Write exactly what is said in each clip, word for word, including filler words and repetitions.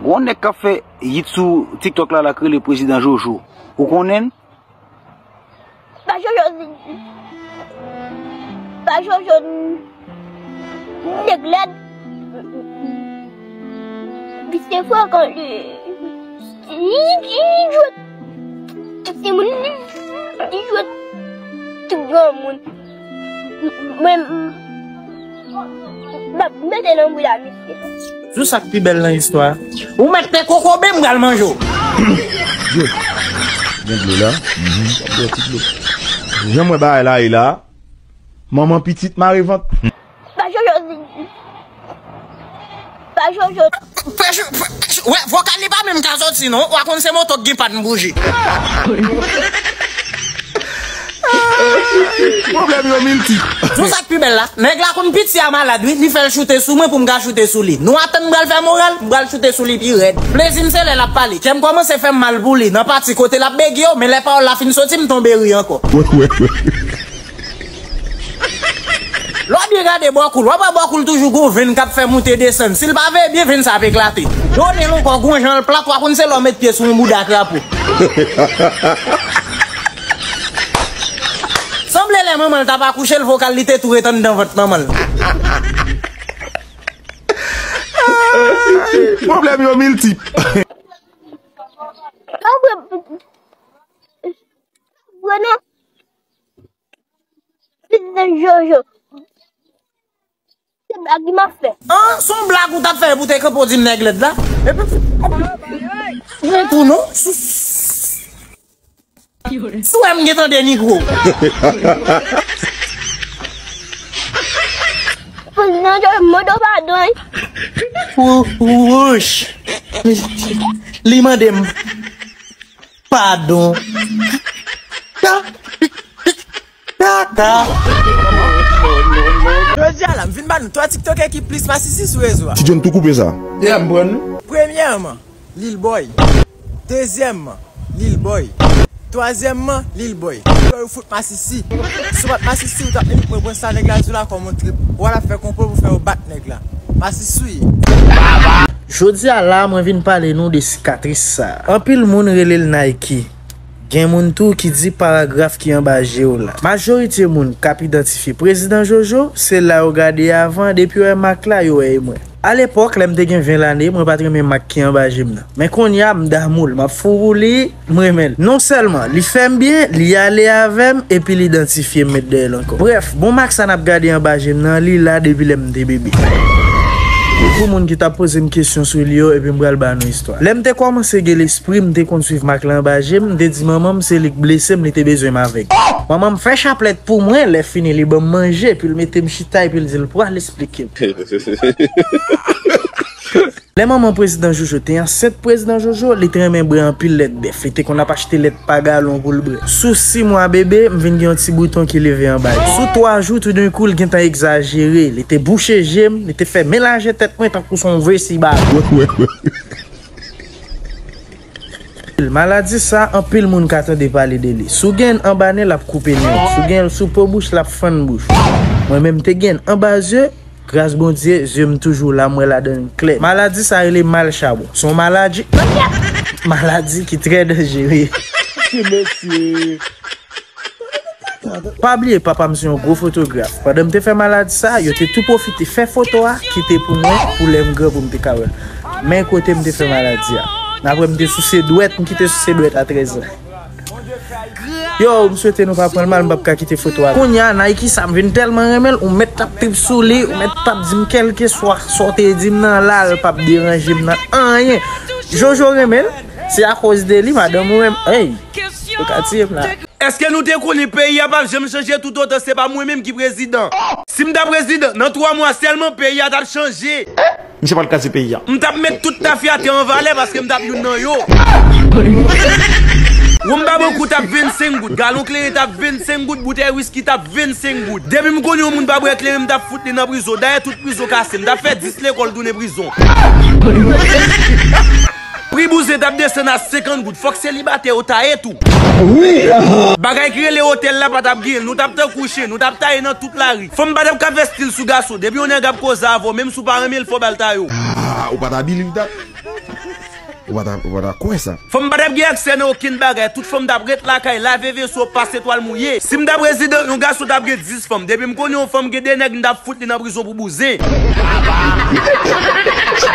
Gon nèg k ap fè yit sou TikTok la, la k rele Prezidan Jojo. Ou konnen l? Pa Jojo, pa Jojo, nèg lèd. Misye frekan, li, li, li jwèt. Ti moun, li, li jwèt tout granmoun. Mwen, m ap mete nan bouda misye. Jou sa k pi bèl nan istwa. Ou mèt te kokobe, m pral manje w. Gen dlo la. Mhm. Jan m wè bagay la ye la. Manman pitit mare vant. Pa Jojo. Pa Jojo. Wè, vokal li pa menm ka soti non. Ou a konn se moto k gen pàn bouji. Pwoblèm yo miltip. Jou sa k pi bèl la. Nèg la konn piti a malad wi, li fè l choute sou mwen pou m ka choute sou li. Nou atann m pral fè moral, m pral choute sou li pi rèd. Plezi m se lè l ap pale. Kè m kòmanse fè m mal pou li. Nan pati kote l ap bege yo, men lè pawòl la fin soti, m tonbe ri ankò. Wè, wè, wè. Lè w byen gade bòkoul, w ap wè bòkoul toujou gon venn k ap fè moute desann. Si l pa veye byen, venn sa ap eklate. Donnen l ankò gon jan l plat, w a konn se lè w met pye sou yon bouda krapo. Sanble lè manman l t ap akouche l, vokal li te tou ret anndan vant manman l. Pwoblèm yo miltip. Vre non. Pitit Jojo. Se blag li m ap fè. An, se yon blag ou t ap fè pou te kanpe w di m nèg lèd la? Epi, gen tou non. Sou, sou wè m gentan denigre w. Prezidan Jojo, m mande w padon, wi. Wouch. Li mande m. Padon. Ta, ta, ta. Jodi a la, m vin ba nou twa tiktokè ki plis masisi sou rezo a. Ti John tou koupe sa. Yeah, m pran nou. Premyèman, Lil Boy. Dezyèmman, Lil Boy. Twazyèmman, Lil Boy. Lil Boy, ou fout masisi. Si w pa t masisi, ou t ap limit mwen pran sa nèg la di w la kòm yon trip. Ou al ap fè konplo pou fè yo bat nèg la. Masisi w ye. Jodi a la, mwen vin pale nou de sikatris sa. Anpil moun rele l Nike. Gen moun tou ki di paragraf ki anba je w la. Majorite moun k ap idantifye Prezidan Jojo, se la yo gade avan, depi yo wè mak la, yo wè e mwen. Alepòk, lè m te gen ven lane, mwen pa t renmen mak ki anba je m nan. Men kounye a, m damou l, m ap fou pou li, m renmen l. Non sèlman li fè m byen, li ale avè m, epi l idantifye m met dèyè l ankò. Brèf, bon mak sa n ap gade anba je m nan, li la depi lè m te bebe. Pou moun ki t ap poze m kesyon sou li yo, epi m pral ba nou istwa. Lè m te kòmanse gen lespri, m te konn swiv mak la anba je m, m te di manman m se li k blese m, li te bezwen m avèg. Manman m fè chaplèt pou mwen, lè fini li ban m manje, epi l mete m chita, epi l di l pral esplike m. Lè manman Prezidan Jojo te ansent Prezidan Jojo, li te renmen bwè anpil lèt bèf. Li te konn ap achte lèt pa galon pou l bwè. Sou sis mwa bebe, m vin gen yon ti bouton ki leve anba l. Sou twa jou, toudenkou, l gentan egzajere. Li te bouche je m, li te fè melaje tèt mwen tankou se yon vesi baton. Maladi sa, anpil moun ka tande pale de li. Si w gen l anba nen, l ap koupe nen w. Si w gen l sou po bouch, l ap fann bouch ou. Mwen menm, m te gen l anba zye, gras Bondye, zye m toujou la, m wè ladan l klè. Maladi sa rele mal chabon. Se yon maladi, maladi ki trè danjere. Ti mesye. Pa bliye, papa m se yon gwo fotograf. Pandan m te fè maladi sa, yo te tou pwofite fè foto a, kite pou mwen, pou lè m gran pou m te ka wè l. Men kote m te fè maladi a. Apre m te souse dwèt, m kite souse dwèt a trèz an. Yo, m swete nou pa pran l mal, m p ap ka kite foto a. Kounye a, Nike sa, m vin tèlman renmen l, ou mèt t ap trip sou li, ou mèt t ap di m kèlkeswa sa w te di m nan la, l p ap deranje m nan anyen. Jojo renmen l, se akoz de li, madanm ou renmen, hey, ou ka tiye m la. Èske nou te konnen peyi a p ap janm chanje toutotan se pa mwen menm ki prezidan? Si m ta prezidan, nan twa mwa sèlman, peyi a t ap chanje. Misye pral kraze peyi a. M t ap met tout tafyatè an valè paske m t ap youn nan yo. Wonm Babankou t ap vennsenk goud, galon kleren t ap vennsenk goud, boutèy wiski t ap vennsenk goud. Depi m konnen yon moun pa bwè kleren, m t ap fout li nan prizon. Dayè, tout prizon kase. M t ap fè dis lekòl tounen prizon. Pri bouzen t ap desann a senkant goud. Fòk selibatè yo ta ye tou. Bagay ki rele otèl la pa t ap genyen l. Nou t ap tankou chen, nou t ap taye nan tout lari. Fanm pa t ap ka fè stil sou gason. Depi yon nèg ap koze avè w, menm si w pa renmen l, fò w ba l tayo. Ah, ou pa ta believe that? Ou pa ta, ou pa ta kwè sa. Fanm pa t ap gen aksè nan okenn bagay. Tout fanm t ap ret lakay, lave veso, pase twal mouye. Si m ta prezidan, yon gason t ap gen dis fanm. Depi m konnen yon fanm gen de nèg, m t ap fout li nan prizon pou bouzen.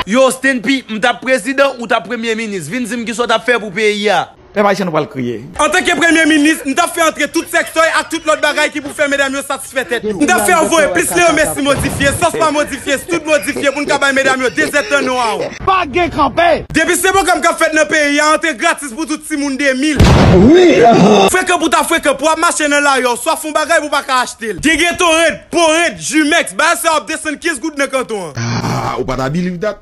Yo, Stanley, m t ap prezidan, ou t ap premye minis. Vin di m kisa w t ap fè pou peyi a. Pèp ayisyen, nou pral kriye. Antanke premye minis, m t ap fè antre tout sèkstòy ak tout lòt bagay ki pou fè medam yo satisfè tèt yo. M t ap fè yo voye plis Leo Messi modifye, sòs pa modifye, stud modifye pou n ka bay medam yo de zè tan non a ou. Pa gen kanpe! Depi se pwogram k ap fèt nan peyi a, antre gratis pou tout timoun de mil. Wi! Frekan pou ta frekan, pou w ap mache nan lari a, ou swa fè yon bagay pou w pa ka achte l. Gen Gatorade, Powerade, Jumex, bagay sa yo ap desann kenz goud nan kanton an. Ah, ou pa ta believe that?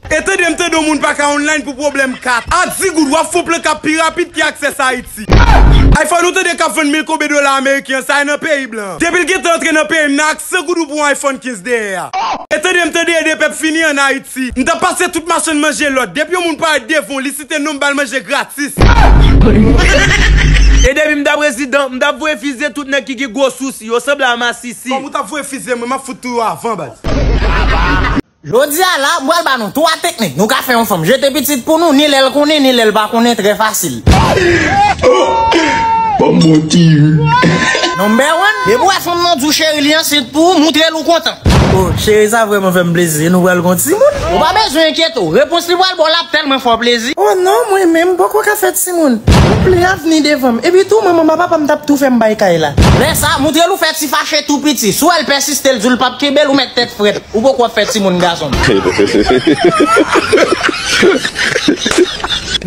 E tande m tande yon moun pa ka online pou pwoblèm kat. A di goud, w ap fè yon plan k ap pi rapid ki Access Haïti. iPhone ou tande k ap vann mil konbyen dola ameriken an, sa e nan peyi blan. Depi l gentan antre nan peyi m nan, ak san goud ou pran yon iPhone kenz dèyè a. E tande m tande ede pèp fini ann Ayiti. M t ap pase tout machann manje lòd. Depi yon moun parèt devan w, li site non m, ba l manje gratis. E depi m ta prezidan, m t ap voye fize tout nèg ki gen gwo sousi. Yo sanble a masisi. Kòm ou t ap voye fize mwen, m ap fout touye w avan, baz. Jodi a la, m pral ba nou twa teknik nou ka fè yon fanm jete pitit pou nou, ni lè l konnen, ni lè l pa konnen, trè fasil. Ban m bon ti ri. Number one, depi w wè fanm nan di w cheri li ansent pou ou, moutre l ou kontan. Oh, cheri, sa vrèman fè m plezi, nou pral gon timoun. Ou pa bezwen enkyete w, repons li pral ba w la ap tèlman fè w plezi. Oh non, mwen menm, m poko ka fè timoun. Ou ple avni devan m. Epi tou, manman m ak papa m t ap tou fè m bay kay la. Lè sa, moutre l ou fè ti fache tou piti. Si w wè l pèsiste, l di w l p ap kenbe l, ou mèt tèt frèt. Ou poko ap fè timoun gason.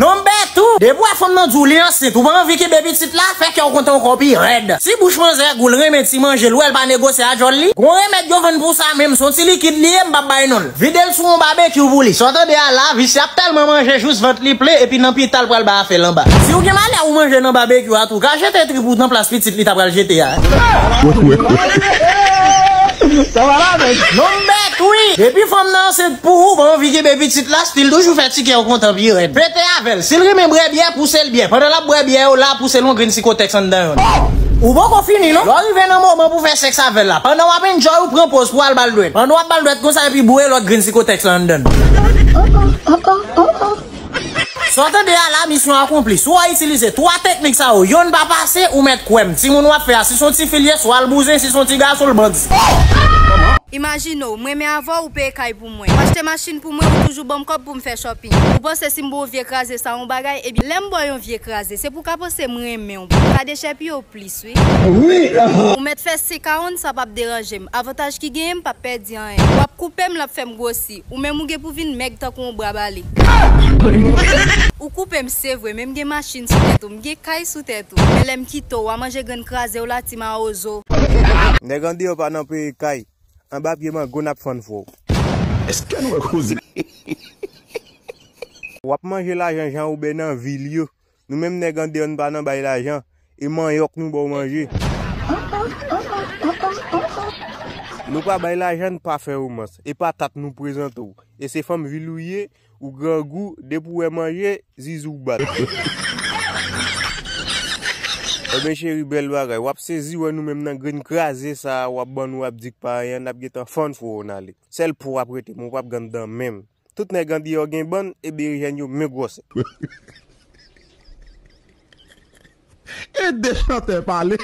Number two, depi w wè fanm nan di w li ansent, ou pa anvi kenbe pitit la, fè kè w kontan ankò pi rèd. Si bouch manzè gou, l renmen ti manje, l wè l pa negosye a djòl li, gon remèd yo vann pou sa menm, se yon ti likid li ye, m p ap bay non l. Vide l sou yon babekyou pou li. Sa w tande a la, visye ap tèlman manje jous vant li plen, epi nan pita l pral bay afè l anba. Si w gen malè ou manje nan babekyou a tou, ka jete trip ou nan plas pitit li ta pral jete a. Number three, depi fanm nan ansent pou ou, pa anvi kenbe pitit la, still toujou fè ti kè w kontan pi rèd. Fete avè l. Si l renmen bwè byè, pouse l byè. Pandan l ap bwè byè yo la, pouse l yon grenn sikotèks anndan yonn. Ou poko fini non. Lè w rive nan moman pou fè sèks avè l la, pandan w ap enjoy, ou pran pòz pou w al ba l dwèt. Pandan w ap ba l dwèt konsa, epi boure lòt grenn sikotèks la anndan l. Sa w tande a la, misyon akonpli. Si w itilize twa teknik sa yo, yonn pa pase, ou mèt kwè m. Timoun w ap fè a, si s on tifi l ye, swa l bouzen, si s on ti gason, l bandi. Imajine w, m renmen avè w, ou peye kay pou mwen. Ou achte machin pou mwen, ou toujou ban m kòb pou m fè shopping. Ou panse si m ba w vye kraze sa yon bagay, ebyen, lè m ba w yon vye kraze, se pou w ka panse m renmen w, pou w ka dechèpiye w plis, wi. Ou mèt fè senk a yonn, sa p ap deranje m. Avantaj ki genyen, m p ap pèdi anyen. W ap koupe m, l ap fè m gwosi. Ou menm ou gen pou vin mèg tankou yon bra bale. Ou koupe m, se vre, men m gen machin sou tèt ou, m gen kay sou tèt ou. Men lè m kite w, w a manje grenn kraze w la, ti mawozo. Nèg andeyò pa nan peye kay. Anba pye mango n ap fann fò. Èske nou wè koze? W ap manje lajan jan ou bè nan vil yo. Nou menm nèg andeyò n pa nan bay lajan. E manyòk nou ba w manje. Nou pa bay lajan, n pa fè womans. E patat nou prezante w. E se fanm vil ou ye, ou grangou, depi w wè manje, zizi w bat. Ebyen cheri, bèl bagay. W ap sezi wè nou menm nan grenn kraze sa a, w ap ban nou, w ap di k pa anyen, n ap gentan fann fò w n ale. Sèl po w ap rete, men w p ap gen anndan menm. Tout nèg andeyò gen bann, e berejèn yo men gwòsè. E de chantè pale.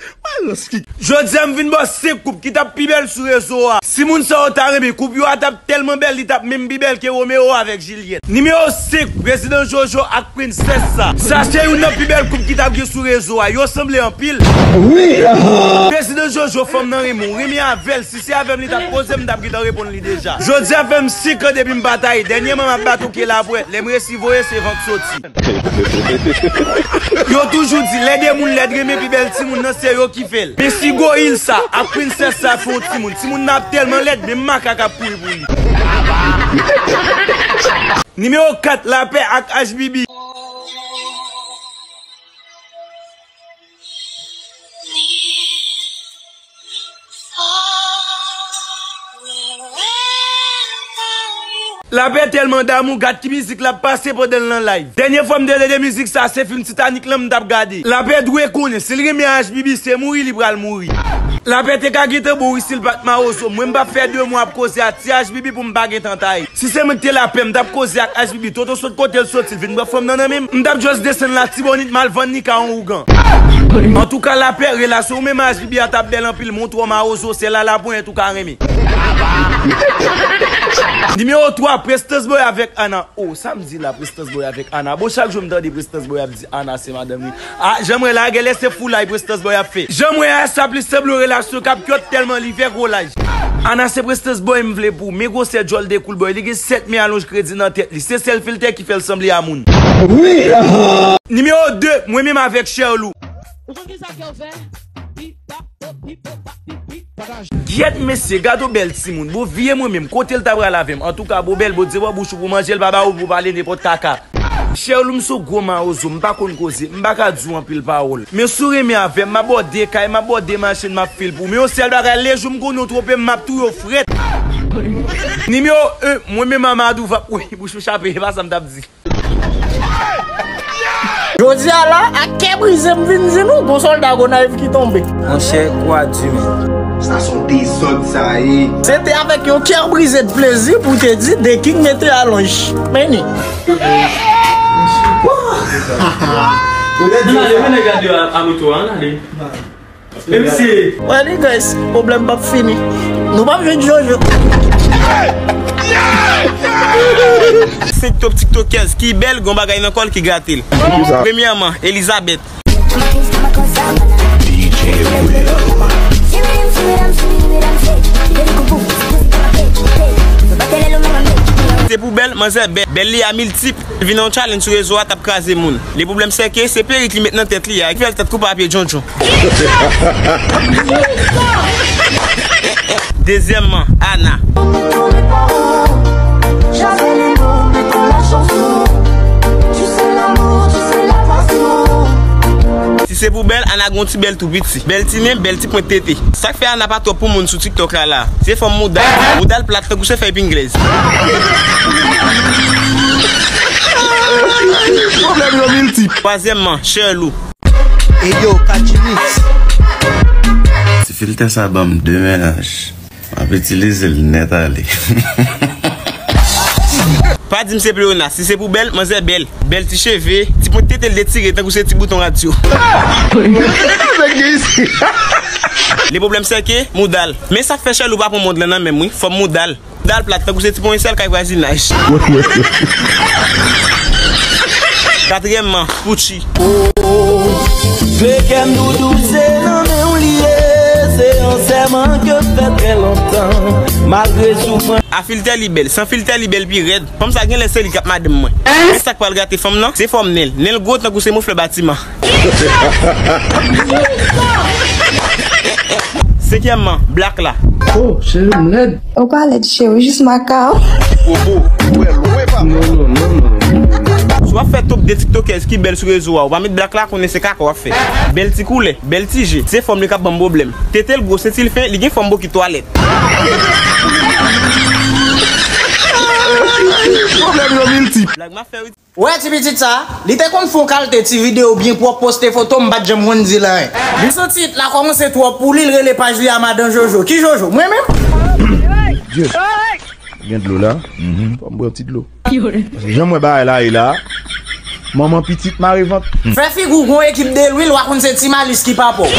Wè rans ki. Jodi a m vin ba w senk koup ki t ap pi bèl sou rezo a. Si moun sa yo ta renmen, koup yo a t ap tèlman bèl, li t ap menm pi bèl ke Romeo avèk Jilyèt. Nimewo senk, Prezidan Jojo ak Prensès sa. Sa se youn nan pi bèl koup ki t ap gen sou rezo a. Yo sanble anpil. Wi. Prezidan Jojo, fanm nan renmen w, renmen avè l. Si se avè m li t ap koze, m t ap gentan reponn li deja. Jodi a fè m senk an depi m pa taye. Dènyèman m ap bat yon ke lapwè. Lè m resi voye, se vant soti. Yo toujou di, lè de moun lèd renmen pi bèl timoun nan, se yo ki fè l. Men si goyil sa ak prensès sa fè yon timoun, timoun nan ap tèlman lèd, menm makak ap kouri pou li. Nimewo kat, Lapè ak H B B. Lapè tèlman damou, gad ki mizik l ap pase pandan l nan live. Dènye fwa m te tande mizik sa, se fim Titanic lan m t ap gade. Lapè dwe konnen, si l renmen H B B, se mouri li pral mouri. Lapè te ka gentan bon wi si l pa t mawozo. Mwen m p ap fè de mwa ap koze ak ti H B B pou m pa gentan taye. Si se mwen ki te lapè, m t ap koze ak H B B. Toto sot kote l soti, l vin pran fanm nan nan men m. M t ap just desann Latibonit m al vann li ka yon ougan. Antouka lapè, relasyon w menm ak H B B a t ap bèl anpil, men w twò mawozo, sèl a laponyèt ou ka renmen. Nimewo twa, Prestance Boy avèk Ana. Oh, sa m di la, Prestance Boy avèk Ana. Bon, chak jou m tande Prestance Boy ap di Ana se madanm li. Ah, jan m wè la, genlè se foulay Prestance Boy ap fè. Jan m wè a, sa plis sanble yon relasyon k ap kyòt tèlman li fè gwo laj. Ana se Prestance Boy m vle pou ou. Men gwosè djòl de Cool Boy, li gen sèt men alonj kredi nan tèt li. Se sèl filtè ki fè l sanble a moun. Nimewo de, mwen menm avèk Cherlou. Ou konn kisa ke w fè? Gyèt mesye, gade yon bèl timoun. Bon, vye mwen menm, kote l ta pral avè m? Antouka, bon bèl, bon, di bò bouch ou pou manje l, pa ba ou pou pale nenpòt kaka. Cherlou, m se yon gwo mawozo, m pa konn koze, m pa ka di w anpil pawòl. Men si w renmen avè m, m a ba w de kay, m a ba w de machin, m ap fil pou w. Men yon sèl bagay, lejou m konnen w twonpe m, m ap touye w frèt. Nimewo en, mwen menm Amadou va, wi, bouch ou chape, e pa sa m t ap di. Jodi a la, ak kè brize m vin di nou, gon sòlda Gonayiv ki tonbe. Monchè, kou a di men. Sa se yon dezòd sa ye. Se te avèk yon kè brize de plezi pou te di The King mete alonj. Men ni. Ann ale, men nèg la deyò a, a moto a, ann ale. Men misye. Wè li, guys, pwoblèm p ap fini. Nou p ap jwenn Jojo. Senk top tiktokèz ki bèl, gon bagay nan kò l ki grate l. Premyèman, Elizabeth. Se pou bèl, manzè bèl, bèl li a miltip. Vin nan yon challenge sou rezo a, t ap kraze moun. Le pwoblèm se ke se perik li met nan tèt li a ki fè l tèt koupe a pye djondjon. Dezyèmman, Ana. Si se pou bèl, Ana gon ti bèl tou piti. Bèl ti nen, bèl ti pwent tete. Sa k fè Ana pa twòp pou moun sou TikTok la la. Se fòm mouda l. Mouda l plat tankou se fèy pinglèz. Pwoblèm yo miltip. Twazyèmman, Cherlou. Eyo, Kadjimix. Ti filtè sa ban m de mennaj. M ap itilize l nèt ale. Pa di m se Pleyona, si se pou bèl, manzè bèl. Bèl ti cheve, ti pwent tete l detire tankou se ti bouton radyo. Le pwoblèm se ke mouda l. Men sa k fè Cherlou pa pran mond lan nan men m wi, fòm mouda l. Dal plat tankou se ti ponyensèl kay vwazinaj. Katriyèmman, Pucci. Vle kè m doudou, se nan men w li ye. Se yon sèman ke m fè trè lontan. Malgre soufrans. A filtè li bèl, san filtè li bèl pi rèd. Fanm sa genlè se li k ap madanm mwen. Men sa k pral gate fanm nan, se fòm nen l. Nen l gwo tankou se moflè batiman. Senkyèmman, Black la. Oh, cheri m lèd. Ou pa lèd cheri, jis makaw. Bobo, ou wè lwen pa. Non, non, non, non. Si w ap fè top de tiktokèz ki bèl sou rezo a, ou pa met Black la, konnen se kaka w ap fè. Bèl ti koulè, bèl ti je, se fòm li k ap ban m pwoblèm. Tete l gwo, senti l fen, li gen fòm bokit twalèt. Pwoblèm yo miltip. Black m ap fè wi. Ou wè ti pitit sa, li te konn fè yon kalite ti videyo byen pwòp, poste foto, m pa t janm konn di l anyen. Li santi it la kòmanse twòp pou li, l rele paj li a Madan Jojo. Ki Jojo? Mwen menm? Dye. Gen dlo la? Mhm. Fò m bwè yon ti dlo. Paske jan m wè bagay la ye la, manman pitit mare vant. Fè figi w gon ekip de lwil, w a konn se Ti Malis ki papa w.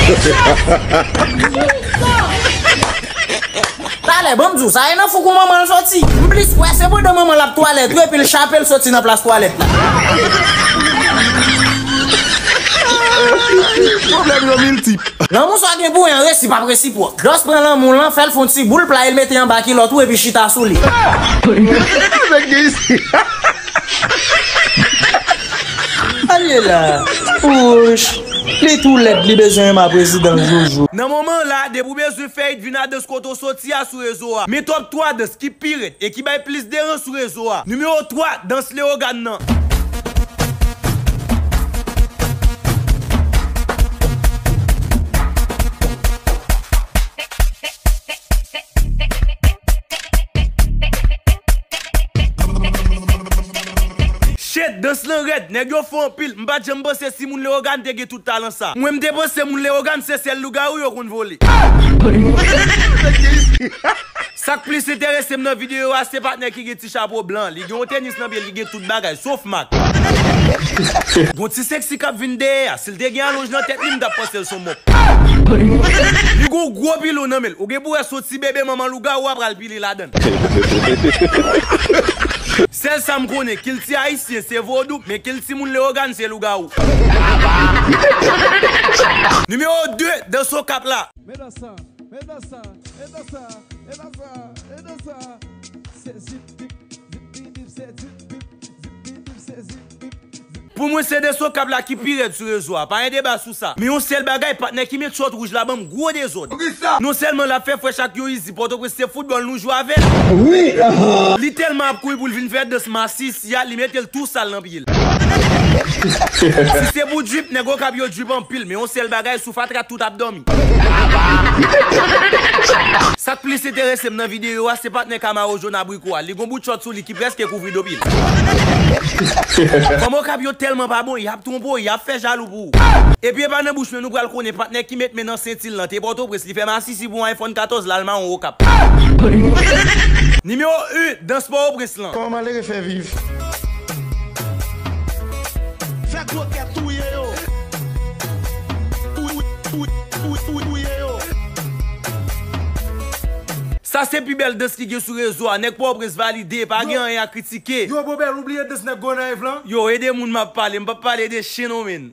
Talè, ban m di w, sa e nan foukou manman l soti. M plis kwè se pandan manman l ap twalèt wi, epi l chape l soti nan plas twalèt la. Pwoblèm yo miltip. Lanmou sa gen pou yon resi p ap resipwòk. Just pran lanmou lan, fè l fè yon ti boul, playe l mete anba kilòt ou, epi chita sou li. Nèg gen isi. Alye la. Wouch. Li tou lèd, li bezwen renmen prezidan Jojo. Nan moman la, depi w bezwen fè it, vin a dans kote w soti a sou rezo a. Men top twa dans ki pi rèd e ki bay plis deranje sou rezo a. Nimewo twa, dans Leyogàn nan. Dans lan rèd, nèg yo fò anpil. M pa t janm panse si moun Leyogàn te gen tout talan sa. Mwen, m te panse moun Leyogàn se sèl lougawou yo konn vole. Sa k plis enterese m nan videyo a, se patnè ki gen ti chapo blan. Li gen yon tenis nan pye, li gen tout bagay, sof mak. Gon ti seksi k ap vin dèyè a. Si l te gen alonj nan tèt li, m t ap panse l s on mòp. Li gon gwo pilon nan men l. Ou gen pou wè s on ti bebe manman lougawou a pral pile ladan l. Sèl sa m konnen, kilti ayisyen se vodou, men kilti moun Leyogàn se lougawou. Nimewo de, dans Okap la. Men dans sa, men dans sa, men dans sa, men dans sa, men dans sa. Sezi bip, bip, bip, bip, sezi bip, bip, bip, sezi bip, bip. Pou mwen, se dans Okap la ki pi rèd sou rezo a. Pa gen deba sou sa. Men yon sèl bagay, patnè ki met chòt wouj la ban m gwo dezòd. Non sèlman l ap fè frèch ak yon izi, Pòtoprens se foutbòl nou jwe avè l. Wi, aha. Li tèlman ap kouri pou l vin fè dans masisi a, li mete l tou sal nan pye l. Si se pou drip, nèg Okap yo drip anpil, men yon sèl bagay, sou fatra tout ap dòmi. Sa k plis enterese m nan videyo a, se patnè Camaro jòn abriko a. Li gon bout chòt sou li ki prèske kouvri do pye l. Fanm Okap yo tèlman pa bon, y ap twonpe w, y ap fè jalou pou ou. Epi e pa nan bouch mwen nou pral konnen patnè ki met men nan senti l lan te Pòtoprens, li fè masisi pou yon iPhone katòz, l al mawon Okap. Nimewo en, dans Pòtoprens lan. Kòman malere fè viv? Fè gwo kè touye yo. Touye yo. Sa se pi bèl dans ki gen sou rezo a. Nèg Pòtoprens valide, pa gen anyen a kritike. Yo, Bobèl, ou bliye dans nèg Gonayiv lan? Yo, e de moun m ap pale, m p ap pale de chen non, menn.